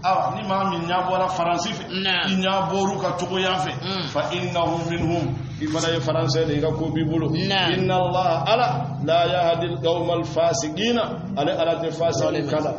Awa ni maa min ɲɛ bɔra Faransi fɛ, i ɲɛ bɔr'u ka cogoya fɛ, fa innahu minhum, i fana ye faransɛ de, i ka ko b'i bolo. Inna Allaha ala la yahdi al-qawma al-fasiqina, ale Ala tɛ fasiqu kala.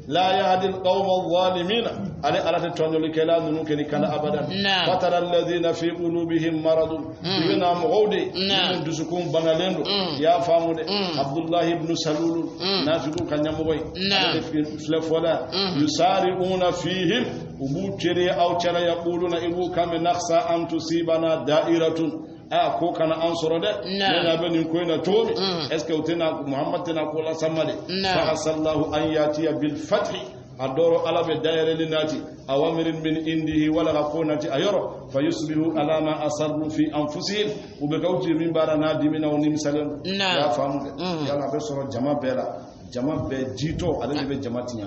La yahdi al-qawma adh-dhalimina, ale Ala tɛ tɔɲɔlikɛla ninnu kɛ ni kala abadan. Fatara alladhina fi qulubihim maradun, i bɛna mɔgɔw de minnu dusukun banalen don, i y'a faamu dɛ. Abdullahi ibn Salulu, nafigiw ka ɲɛmɔgɔ ye, ale de filɛ fɔla. Yusari'una fihim, u b'u teriya aw cɛla. Yaquluna, i b'u kan mɛn: nakhsa an tusibana da'iratun, a ko kana an sɔrɔ dɛ. Ne ɲa bɛ nin ko in na cogo min, est ce que u tɛna Muhammad tɛna ko lasama de? Fa asallahu an yatiya bil fathi, a dɔrɔ Ala bɛ dayɛlɛli nati, awamirin min indihi, wala ka ko nati a yɔrɔ. Fa yusbihu ala ma asarru fi anfusihim, u bɛ k'aw jigi min baara n'a dimina, u nimisalen don. I y'a faamu dɛ. Yala a bɛ sɔrɔ jama bɛɛ la, jama bɛɛ jitɔ, ale de bɛ jama tiɲɛ.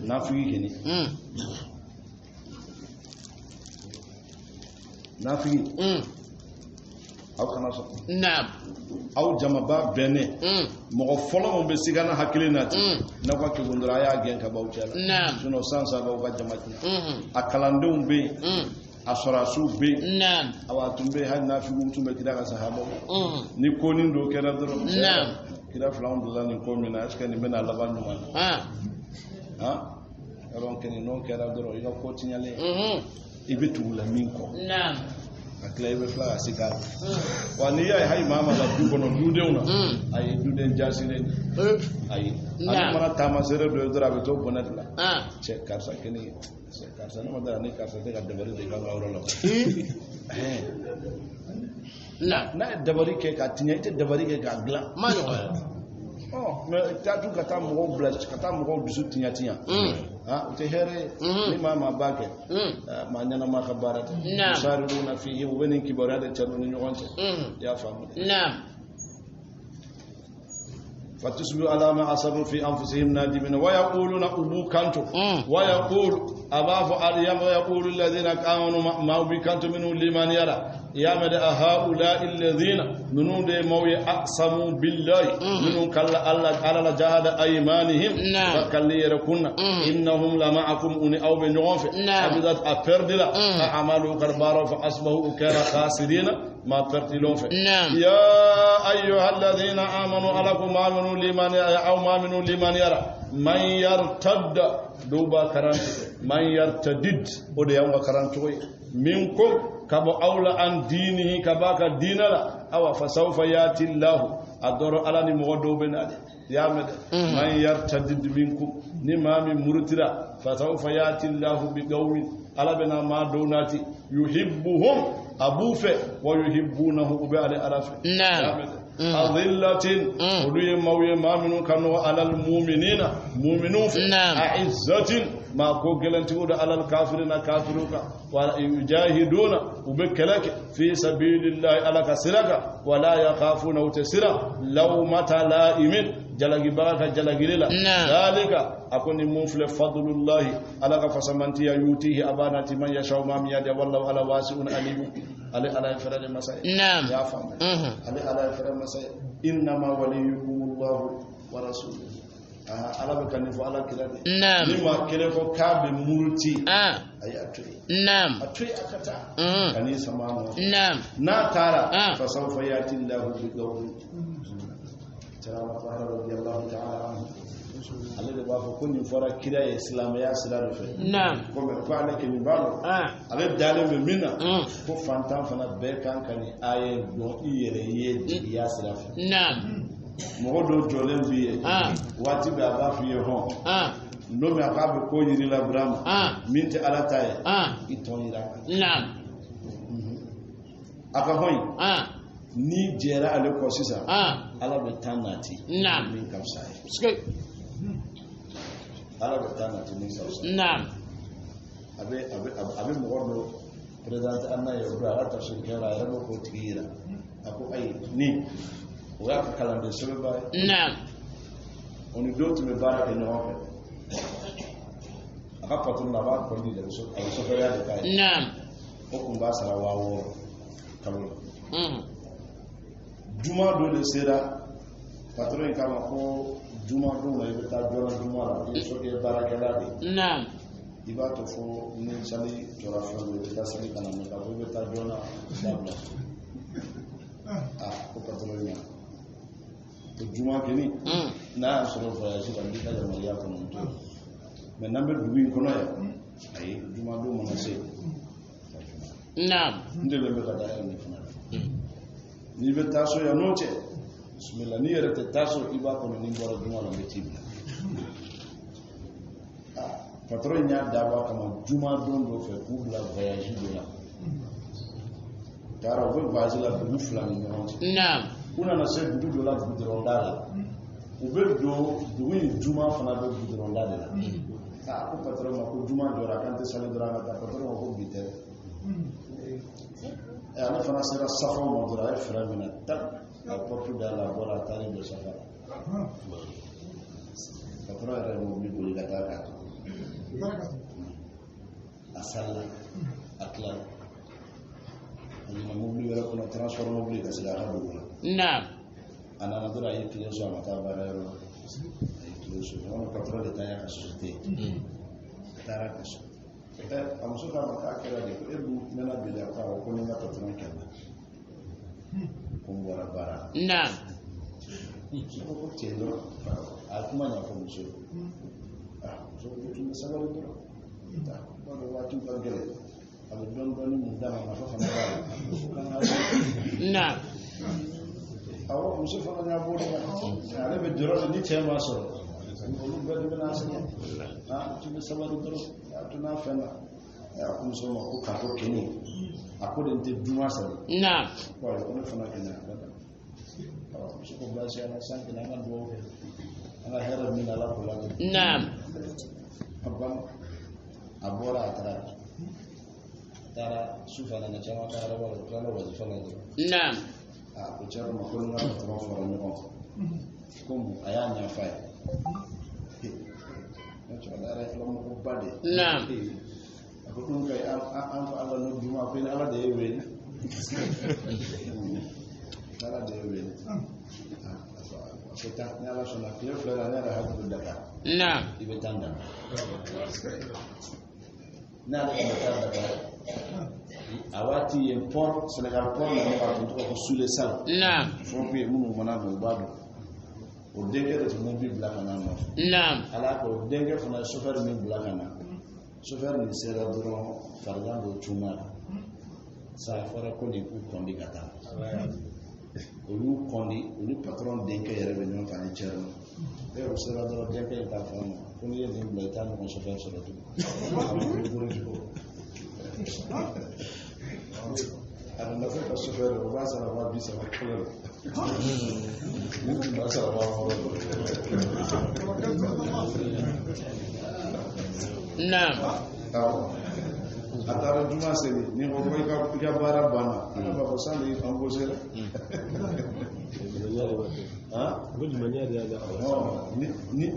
Nafigi kɛni, nafigi, aw kana sɔn. Aw jamaba bɛnnen, mɔgɔ fɔlɔ min bɛ siga n'a hakili nati, n'aw ka kegun dɔrɔn, a y'a gɛn ka bɔ aw cɛ la. Sinon san saba aw ka jama tiɲɛ. A kalandenw bɛ yen, a sɔrɔdasiw bɛ yen, awa a tun bɛ yen, hali nafigiw tun bɛ kira ka sahabaw. Ni ko nin dɔ kɛra dɔrɔn, kira filanw donna nin ko min na, est ce que nin bɛna laban ɲuman na? Han, yɔrɔ kɛni n'o kɛra dɔrɔn, i ka ko tiɲɛlen, i bɛ tugu la min kɔ, ka tila i bɛ tila ka se k'a la. Wa n'i y'a ye hali maa ma la du kɔnɔ, dudenw na, a ye duden jasilen de, ayi, ale mana taamasere dɔ ye dɔrɔn, a bɛ t'o bɔnɛ de la. Cɛ, karisa kelen ye, cɛ karisa, ne ma dara ni karisa tɛ ka dabali de kan ka yɔrɔ la. N'a ye dabali kɛ k'a tiɲɛ, i tɛ dabali kɛ k'a dilan. Ɔ mɛ taa tun ka taa mɔgɔw bila ka taa mɔgɔw dusu tiɲɛ tiɲɛ, o tɛ hɛrɛ ye. Ni maa maa b'a kɛ, maa ɲɛnama ka baara tɛ. Yusari'una fihi, u bɛ nin kibaruya de cari u ni ɲɔgɔn cɛ. I y'a faamu? Fatusbihu ala ma asaru fi anfusihim nadimina. Wa yaquluna, u b'u kanto, wa yaqulu, a b'a fɔ aliyama, wa yaqulu alladhina amanu, maaw b'i kanto minnu limaniyara, i y'a mɛn dɛ, a haulai alladhina, ninnu de ye maaw ye, aqsamu billahi, minnu kalla Ala, Ala la, jahada aymanihim, ka kalli yɛrɛ kunna, innahum lama'akum, u ni aw bɛ ɲɔgɔn fɛ. Habitat, a perdila, a amalu, ka baaraw, fa asbahu, u kɛra khasirina, maa perdilenw fɛ. Ya ayyuha alladhina amanu, ala ko maa minnu limaniya, aw maa minnu limaniyara, man yartadda, dɔw b'a karan man yartadid, o de y'anw ka karan cogo ye, minkum, ka bɔ aw la, an diinihi, ka b'a ka diinɛ la, awa fasawfa yati llahu, a dɔrɔ Ala ni mɔgɔ dɔw bɛ na dɛ. I y'a mɛn dɛ. Man yartadid minkum, ni maa min murutira, fasawfa yati llahu bi qawmin, Ala bɛna maa dɔw nati, yuhibbuhum, a b'u fɛ, wa yuhibbunahu, u bɛ ale Ala fɛ. I y'a mɛn dɛ. Azillatin, olu ye maaw ye, maa minnu ka nɔgɔ, alal muminina, muminw fɛ, aizzatin, maa ko gɛlɛntigiw da, alal kafirina, kafiriw kan, wa yujahiduna, u bɛ kɛlɛ kɛ, fi sabilillahi, Ala ka sira kan, wala yakhafuna, u tɛ siran, lawmata laimin, jalagibaga ka jalagili la. Dalika, a ko ni mun filɛ, fadlullahi, Ala ka fasamantiya, yutihi, a b'a nati, man yashau, maa min y'a diya, wallahu, Ala, wasi'un alimu, ale Ala ye fɛrɛ de masa ye. I y'a faamu? Ale Ala ye fɛrɛ masa ye. Innama waliyukumullahu wa rasuluhu. Ala bɛ ka nin fɔ Ala kira de. Ni maa kelen ko k'a bɛ muruti, a y'a to yen, a to yen a ka taa, ka n'i sama a nɔfɛ. N'a taara, fasawfa yati llahu bi qawmin. Sirama Tahara radiyallahu ta'ala anhu, ale de b'a fɔ ko nin fɔra kira ye silamɛya sira de fɛ. Komi ko ale kelen b'a dɔn, ale dalen bɛ min na, ko fantan fana bɛɛ kan ka nin aya in dɔn i yɛrɛ ye jigiya sira fɛ. Mɔgɔ dɔw jɔlen b'i ye waati bɛɛ, a b'a f'i ye hɔn don min a k'a bɛ ko yiri la Burama min tɛ Ala ta ye, i tɔn yira a ka hɔn in. N'i jɛra ale kɔ sisan, Ala bɛ taa nati min ka fisa ye, Ala bɛ taa nati min ka fisa. A bɛ mɔgɔ dɔ présenté an n'a ye o don a ka tafsiri kɛyɔrɔ, a yɛrɛ bɛ k'o tigi yira, a ko ayi, nin o y'a ka kalanden sɛbɛba ye. O ni dɔw tun bɛ baara kɛ ɲɔgɔn fɛ, a ka patron na, a b'a kɔndi de, a bɛ sofɛriya de k'a ye. O kun b'a sara 6000 kalo la. Juma dɔ de sera, patron in k'a ma ko juma don na, i bɛ taa joona juma la, i ye baarakɛla de ye. I b'a to fo ni sali jɔra fɛn dɔ i bɛ taa sali ka na mɛ k'a fɔ i bɛ taa joona dabila. Ko patɔrɔn ɲɛna ko juma kelen n'a y'a sɔrɔ voyage la n b'i ka yamaruya kɔnɔ n to yen mɛ n'an bɛ dugu in kɔnɔ yan ayi juma don mana se ka juma. Naam. N delilen bɛ ka da yɛrɛ nin fana la. N'i bɛ taa so yan n'o cɛ bisimila n'i yɛrɛ tɛ taa so i b'a kɔnɔ ni n bɔra juma la n bɛ t'i bila. Patɔrɔn in y'a dabɔ a kama juma don dɔ fɛ k'u bila voyage dɔ la. U taara u bɛ voyage la dugu fila ni ɲɔgɔn cɛ. Naam. U nana se dugu dɔ la gudɔrɔnda la. U bɛ don dugu in juma fana bɛ gudɔrɔnda de la. Ko patɔrɔn ma ko juma jɔra k'an tɛ sali dɔrɔn an ka taa. Patɔrɔn ma ko bi tɛ. Ale fana sera safaw ma dɔrɔn a ye frein minɛ tan ka porte dayɛlɛ a bɔra a taara jɔ safa la. Patɔrɔn yɛrɛ ye mobili boli ka taa k'a to. A salila a tilala a nana mobili wɛrɛ kɔnɔ transport mobili ka segin a ka dugu la. Naam. A nana dɔrɔn a y'i tilen so a ma taa baara yɔrɔ la a y'i tilen so ɲɔgɔn patɔrɔn de ta y'a ka société ye. A taara ka so. A muso k'a ma k'a kɛra de ko e dun mɛnna bi de a ko awɔ ko ni n ka patɔrɔn kɛlɛ ko n bɔra baara la. Naam. Muso ko ko ten dɔrɔn a ye kuma ɲɛfɔ muso ye. Muso ko tun bɛ sabali dɔrɔn b'a dɔn waatiw ka gɛlɛn a bɛ dɔɔni dɔɔni mun d'a ma nafa fana b'a la ko k'an ka Naam. Awɔ muso fana y'a bɔ de la ale bɛ jɔrɔ de ni cɛ m'a sɔrɔ olu bɛɛ de bɛ n'a sɛgɛn tun bɛ sabali dɔrɔn a tun n'a fɛn na a ko muso ma ko k'a to kɛnɛ a ko de n tɛ juma sali. Naam. Ko ayi ko ne fana kɛnɛ a bɛ na. Muso ko baasi ala san kɛnɛ an ka dugawu kɛ an ka hɛrɛ min ala k'o lajɛ. Naam. A banna a bɔra a taara sufɛ a nana caman ka araba la u tilala wazifa la dɔrɔn. Naam. Ko cɛ ma ko ni n ka patɔrɔn fɔra ɲɔgɔn kɔ ko mun a y'a ɲɛfɔ a ye. Ne cɛkɔrɔba yɛrɛ ye filamɔgɔba de ye. Naam. A ko ɗum kay an fa Allah nodduma ko ene ala de ye wele. Ala de ye wele. A ko taa ni ala sɔnna tile fila la ne yɛrɛ hakili bɛ Dakar. Naam. I bɛ taa n dama. N'ale tun bɛ taa Dakar a waati yen port Sénégal port la a tun tɔgɔ ko Sule Sall. Naam. Fɔ ko yen minnu mana don u b'a dɔn. O denkɛ de tun mobili bila ka na a nɔfɛ. Naam. Ala k'o denkɛ fana ye chauffeur min bila ka na. Chauffeur nin sera dɔrɔn farigan dɔ tunna la. Sa fɔra ko nin k'u kɔndi ka taa. Olu kɔndi olu patron denkɛ yɛrɛ bɛ ɲɔgɔn kan ni cɛrno. O sera dɔrɔn denkɛ in t'a fɔ a ma ko n'i ye nin bila i t'a ɲɔgɔn chauffeur sɔrɔ tugun. A nana se ka chauffeur o b'a sara 30,000 kalo la. Nin tun b'a sara 60,000. Naam. Awɔ. A taara juma seli ni ko ko i ka baara banna a b'a fɔ san de y'i embauché la.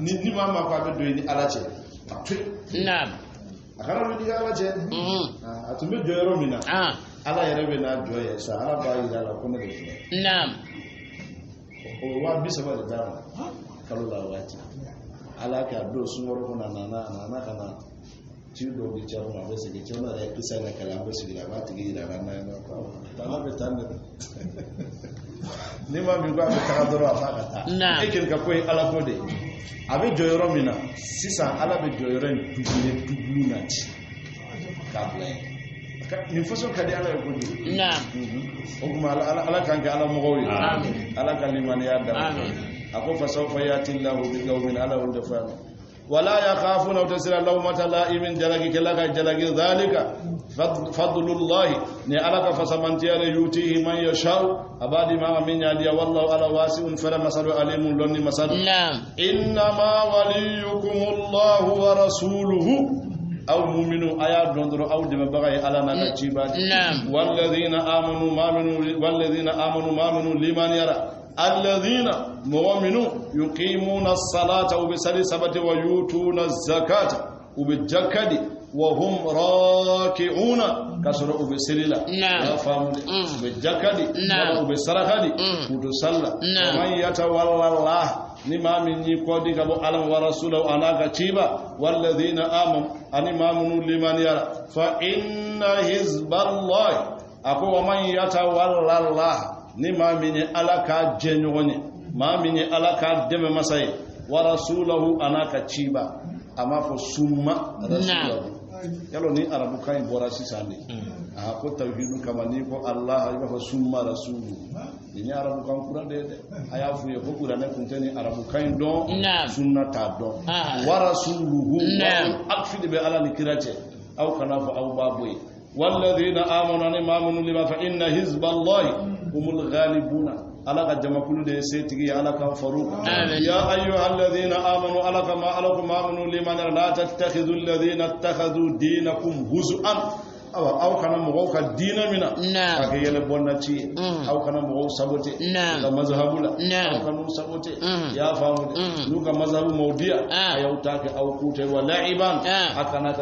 Ni maa ma ko a bɛ don i ni ala cɛ a to yen. Naam. A kana don i ni ala cɛ. A tun bɛ jɔ yɔrɔ min na. Ala yɛrɛ bɛ n'a jɔ yen sa ala b'a yira a la ko ne de filɛ. Naam. O 30,000 de d'a ma kalo la waati. Ala k'a don sunkalo kɔnɔ a nana ka na ci dɔw di cɛw ma a bɛ segin cɛw yɛrɛ ye kisa in kalan an bɛ sigi a b'a tigi yira a la n'a bɛ taa ne ni maa min ko a bɛ taga dɔrɔn a f'a ka taa e kɛlen ka ko ye ala ko de ye a bɛ jɔ yɔrɔ min na sisan ala bɛ jɔ yɔrɔ in dubulu na ci k'a bila yen nin façon ka di ala ye kojugu. Naam. O tuma ala k'an kɛ ala mɔgɔw ye. Ala ka limaniya d'a ma. A ko fasawfa yati llahu bi qawmin ala y'olu de fɔ yan. ولا يخافون تسر لومة لائم جلك كلك جلك ذلك فضل الله نعلك فسمنتيار يؤتيه من يشاء أبادي ما من يدي والله على واسع فلا مسأل عليم لن مسأل. نعم. إنما وليكم الله ورسوله أو مؤمنوا آيات دندر أو دم بغي على نجيبات. نعم. والذين آمنوا ما منوا والذين آمنوا ما منوا لمن يرى الذين مؤمنون يقيمون الصلاة وبسل سبت ويؤتون الزكاة وبالجكد وهم راكعون كسر وبسللا. نعم. وبالجكد نعم. وبسرخد وتصلى. نعم. ومن يتولى الله لما من يقودك أبو علم ورسوله أنا كتيبا والذين آمنوا Ani maa minnu limaniyara, fa inna hizballahi, a ko wa man yatawalla Allah, ni maa min ye Ala ka jɛɲɔgɔn ye, maa min ye Ala ka dɛmɛ masa ye, wa rasulahu, a n'a ka ciba. A m'a fɔ summa rasulahu. Yalo ni arabukan in bɔra sisan de, a ko tawhidu kama, n'i ko Allah, i b'a fɔ summa rasulu. Nin ye arabukan kura de ye dɛ. A y'a f'u ye ko kuranɛ kun tɛ ni arabukan in dɔn, sunna t'a dɔn. Wa rasuluhu, atfi de bɛ Ala ni kira cɛ. Aw kana fɔ aw b'a bɔ yen. Walladhina amanu, ani maa minnu lima, fa inna hizballahi humul ghalibuna. Ala ka jamakulu de ye setigi ye. Ala ka faru. Ya ayyuha alladhina amanu, ala ka ma, ala ko maa minnu limana, la tattakhidhu alladhina ittakhadhu dinakum huzu'an. Awa, aw kana mɔgɔw ka diinɛ mina ka kɛ yɛlɛ bɔnna ci ye. Aw kana mɔgɔw sabote ka mazhabu la. Aw kan'u sabote. I y'a faamu dɛ? N'u ka mazhabu m'aw diya, a y'aw ta kɛ aw k'u tɛ wa la'iban. A kana ka